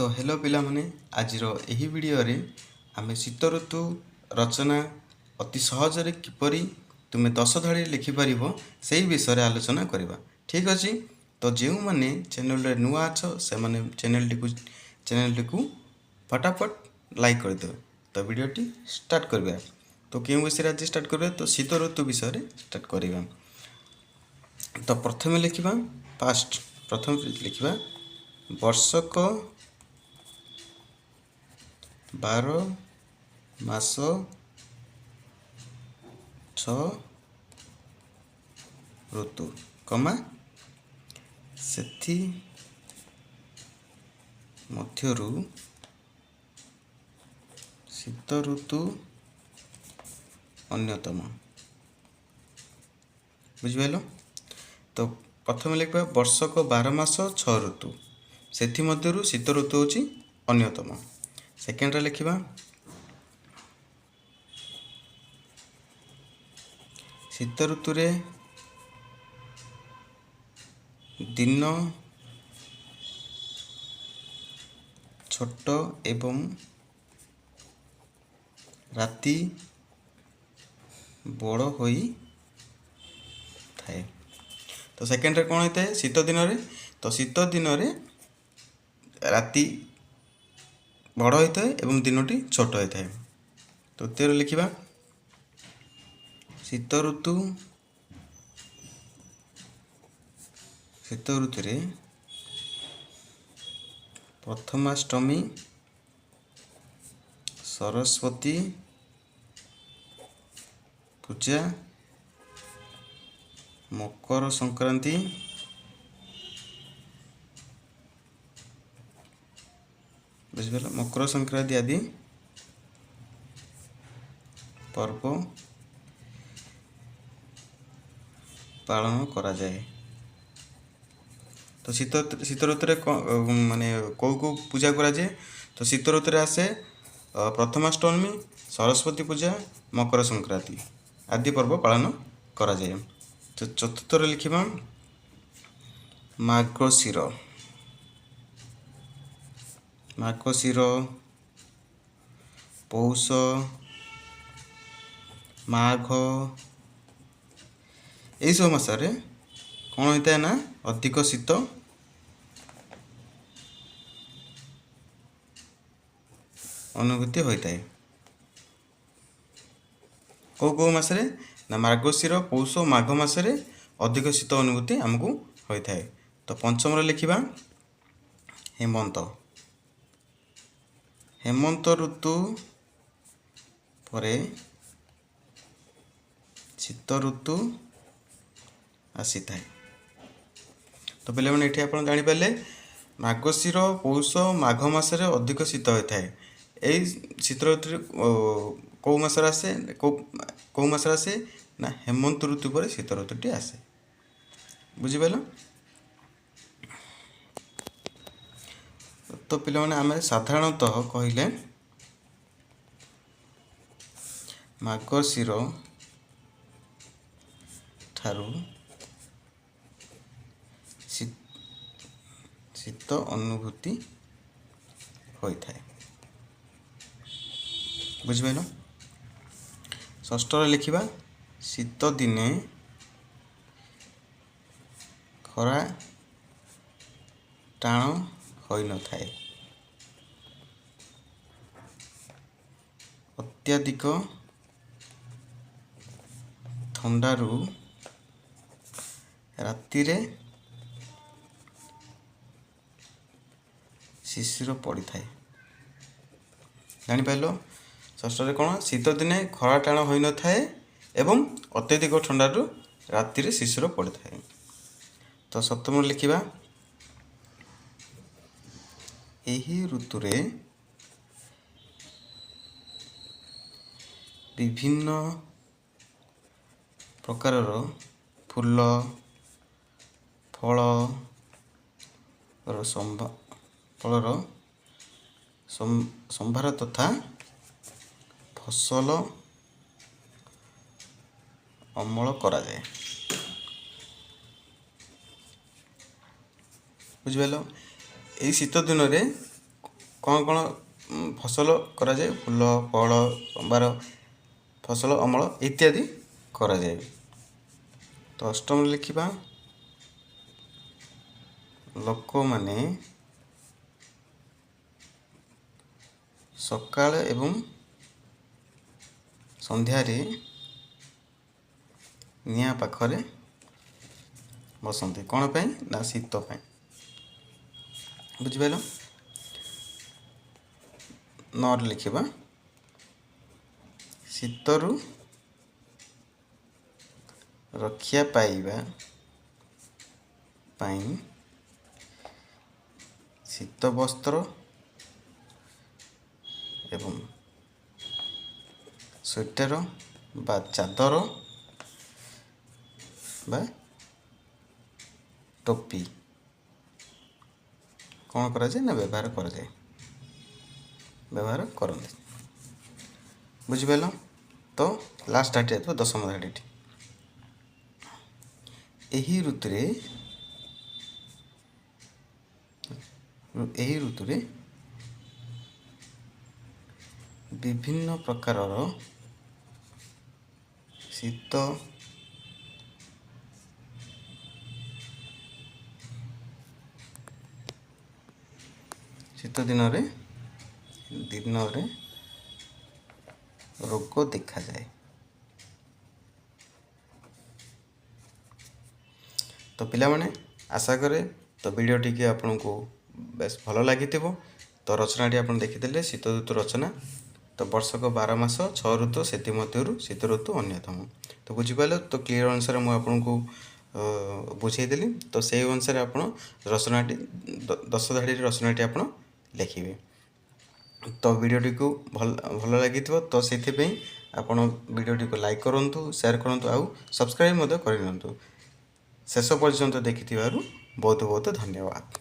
ତ ହ୍ୟାଲୋ ପିଲାମାନେ, ଆଜିର ଏହି ଭିଡ଼ିଓରେ ଆମେ ଶୀତ ଋତୁ ରଚନା ଅତି ସହଜରେ କିପରି ତୁମେ 10 ଧାଡ଼ିରେ ଲେଖିପାରିବ, ସେହି ବିଷୟରେ ଆଲୋଚନା କରିବା। ଠିକ୍ ଅଛି? ତ ଯେଉଁମାନେ ଚ୍ୟାନେଲରେ ନୂଆ ଅଛ, ସେମାନେ ଚ୍ୟାନେଲଟିକୁ ଫଟାଫଟ ଲାଇକ୍ କରିଦେବେ। ତ ଭିଡ଼ିଓଟି ଷ୍ଟାର୍ଟ କରିବା। ତ କେଉଁ ବିଷୟରେ ଆଜି ଷ୍ଟାର୍ଟ କରିବା? ତ ଶୀତ ଋତୁ ବିଷୟରେ ଷ୍ଟାର୍ଟ କରିବା। ତ ପ୍ରଥମେ ଲେଖିବା, ଫାଷ୍ଟ ପ୍ରଥମେ ଲେଖିବା, ବର୍ଷକ 12 ମାସ 6 ଋତୁ କମା ସେଥି ମଧ୍ୟରୁ ଶୀତ ଋତୁ ଅନ୍ୟତମ। ବୁଝିପାରିଲ? ତ ପ୍ରଥମେ ଲେଖିବା, ବର୍ଷକ 12 ମାସ 6 ଋତୁ, ସେଥିମଧ୍ୟରୁ ଶୀତ ଋତୁ ହେଉଛି ଅନ୍ୟତମ। ସେକେଣ୍ଡରେ ଲେଖିବା, ଶୀତ ଋତୁରେ ଦିନ ଛୋଟ ଏବଂ ରାତି ବଡ଼ ହୋଇଥାଏ। ତ ସେକେଣ୍ଡରେ କ'ଣ ହୋଇଥାଏ ଶୀତ ଦିନରେ? ତ ଶୀତ ଦିନରେ ରାତି ବଡ଼ ହୋଇଥାଏ ଏବଂ ଦିନଟି ଛୋଟ ହୋଇଥାଏ। ତୃତୀୟରେ ଲେଖିବା, ଶୀତ ଋତୁରେ ପ୍ରଥମାଷ୍ଟମୀ, ସରସ୍ୱତୀ ପୂଜା, ମକର ସଂକ୍ରାନ୍ତି ବୁଝିପାରିଲ, ମକର ସଂକ୍ରାନ୍ତି ଆଦି ପର୍ବ ପାଳନ କରାଯାଏ। ତ ଶୀତ ଋତୁରେ ମାନେ କେଉଁ କେଉଁ ପୂଜା କରାଯାଏ? ତ ଶୀତ ଋତୁରେ ଆସେ ପ୍ରଥମାଷ୍ଟମୀ, ସରସ୍ୱତୀ ପୂଜା, ମକର ସଂକ୍ରାନ୍ତି ଆଦି ପର୍ବ ପାଳନ କରାଯାଏ। ତ ଚତୁର୍ଥରେ ଲେଖିବା, ମାର୍ଗଶିର, ପୌଷ, ମାଘ ଏଇସବୁ ମାସରେ କ'ଣ ହୋଇଥାଏ ନା ଅଧିକ ଶୀତ ଅନୁଭୂତି ହୋଇଥାଏ। କେଉଁ କେଉଁ ମାସରେ ନା ମାର୍ଗଶିର, ପୌଷ, ମାଘ ମାସରେ ଅଧିକ ଶୀତ ଅନୁଭୂତି ଆମକୁ ହୋଇଥାଏ। ତ ପଞ୍ଚମରେ ଲେଖିବା, ହେମନ୍ତ ଋତୁ ପରେ ଶୀତ ଋତୁ ଆସିଥାଏ। ତ ପିଲାମାନେ, ଏଠି ଆପଣ ଜାଣିପାରିଲେ, ମାର୍ଗଶିର, ପୌଷ, ମାଘ ମାସରେ ଅଧିକ ଶୀତ ହୋଇଥାଏ। ଏଇ ଶୀତ ଋତୁରେ କେଉଁ ମାସରେ ଆସେ? କେଉଁ ମାସରେ ଆସେ ନା ହେମନ୍ତ ଋତୁ ପରେ ଶୀତ ଋତୁଟି ଆସେ। ବୁଝିପାରିଲ? ତ ପିଲାମାନେ, ଆମେ ସାଧାରଣତଃ କହିଲେ ମାର୍ଗଶିର ଠାରୁ ଶୀତ ଅନୁଭୂତି ହୋଇଥାଏ। ବୁଝିପାରିଲ? ଷଷ୍ଠରେ ଲେଖିବା, ଶୀତ ଦିନେ ଖରା ଟାଣ ହୋଇନଥାଏ, ଅତ୍ୟଧିକ ଥଣ୍ଡାରୁ ରାତିରେ ଶିଶିର ପଡ଼ିଥାଏ। ଜାଣିପାରିଲ? ଷଷ୍ଠରେ କ'ଣ? ଶୀତ ଦିନେ ଖରା ଟାଣ ହୋଇନଥାଏ ଏବଂ ଅତ୍ୟଧିକ ଥଣ୍ଡାରୁ ରାତିରେ ଶିଶିର ପଡ଼ିଥାଏ। ତ ସପ୍ତମରେ ଲେଖିବା, ଏହି ଋତୁରେ ବିଭିନ୍ନ ପ୍ରକାରର ଫୁଲ ଫଳର ସମ୍ଭାର ତଥା ଫସଲ ଅମଳ କରାଯାଏ। ବୁଝିପାରିଲ? ଏଇ ଶୀତ ଦିନରେ କ'ଣ କ'ଣ ଫସଲ କରାଯାଏ? ଫୁଲ, ଫଳ, ସମ୍ଭାର, ଫସଲ ଅମଳ ଇତ୍ୟାଦି କରାଯାଏ। ତ ଅଷ୍ଟମରେ ଲେଖିବା, ଲୋକମାନେ ସକାଳେ ଏବଂ ସନ୍ଧ୍ୟାରେ ନିଆଁ ପାଖରେ ବସନ୍ତି। କ'ଣ ପାଇଁ ନା ଶୀତ ପାଇଁ। ବୁଝିପାରିଲ? 9ରେ ଲେଖିବା, ଶୀତରୁ ରକ୍ଷା ପାଇବା ପାଇଁ ଶୀତ ବସ୍ତ୍ର ଏବଂ ସ୍ୱେଟର ବା ଚାଦର ବା ଟୋପି କ'ଣ କରାଯାଏ ନା ବ୍ୟବହାର କରାଯାଏ, ବ୍ୟବହାର କରନ୍ତି। ବୁଝିପାରିଲ? ତ ଲାଷ୍ଟ ଧାଡ଼ି ଯାଇଥିବ, 10ମ ଧାଡ଼ିଟି। ଏହି ଋତୁରେ ବିଭିନ୍ନ ପ୍ରକାରର ଶୀତ ଦିନରେ ରୋଗ ଦେଖାଯାଏ। ତ ପିଲାମାନେ, ଆଶା କରେ ତ ଭିଡ଼ିଓ ଟିକେ ଆପଣଙ୍କୁ ବେଶ ଭଲ ଲାଗିଥିବ। ତ ରଚନାଟି ଆପଣ ଦେଖିଥିଲେ, ଶୀତ ଋତୁ ରଚନା। ତ ବର୍ଷକ 12 ମାସ 6 ଋତୁ, ସେଥିମଧ୍ୟରୁ ଶୀତ ଋତୁ ଅନ୍ୟତମ। ତ ବୁଝିପାରିଲେ ତ? କ୍ଲିୟର ଅନୁସାରେ ମୁଁ ଆପଣଙ୍କୁ ବୁଝେଇଦେଲି। ତ ସେଇ ଅନୁସାରେ ଆପଣ ରଚନାଟି, 10 ଧାଡ଼ିର ରଚନାଟି ଆପଣ ଲେଖିବେ। ତ ଭିଡ଼ିଓଟିକୁ ଭଲ ଲାଗିଥିବ, ତ ସେଥିପାଇଁ ଆପଣ ଭିଡ଼ିଓଟିକୁ ଲାଇକ୍ କରନ୍ତୁ, ସେୟାର କରନ୍ତୁ ଆଉ ସବସ୍କ୍ରାଇବ୍ ମଧ୍ୟ କରିନିଅନ୍ତୁ। ଶେଷ ପର୍ଯ୍ୟନ୍ତ ଦେଖିଥିବାରୁ ବହୁତ ବହୁତ ଧନ୍ୟବାଦ।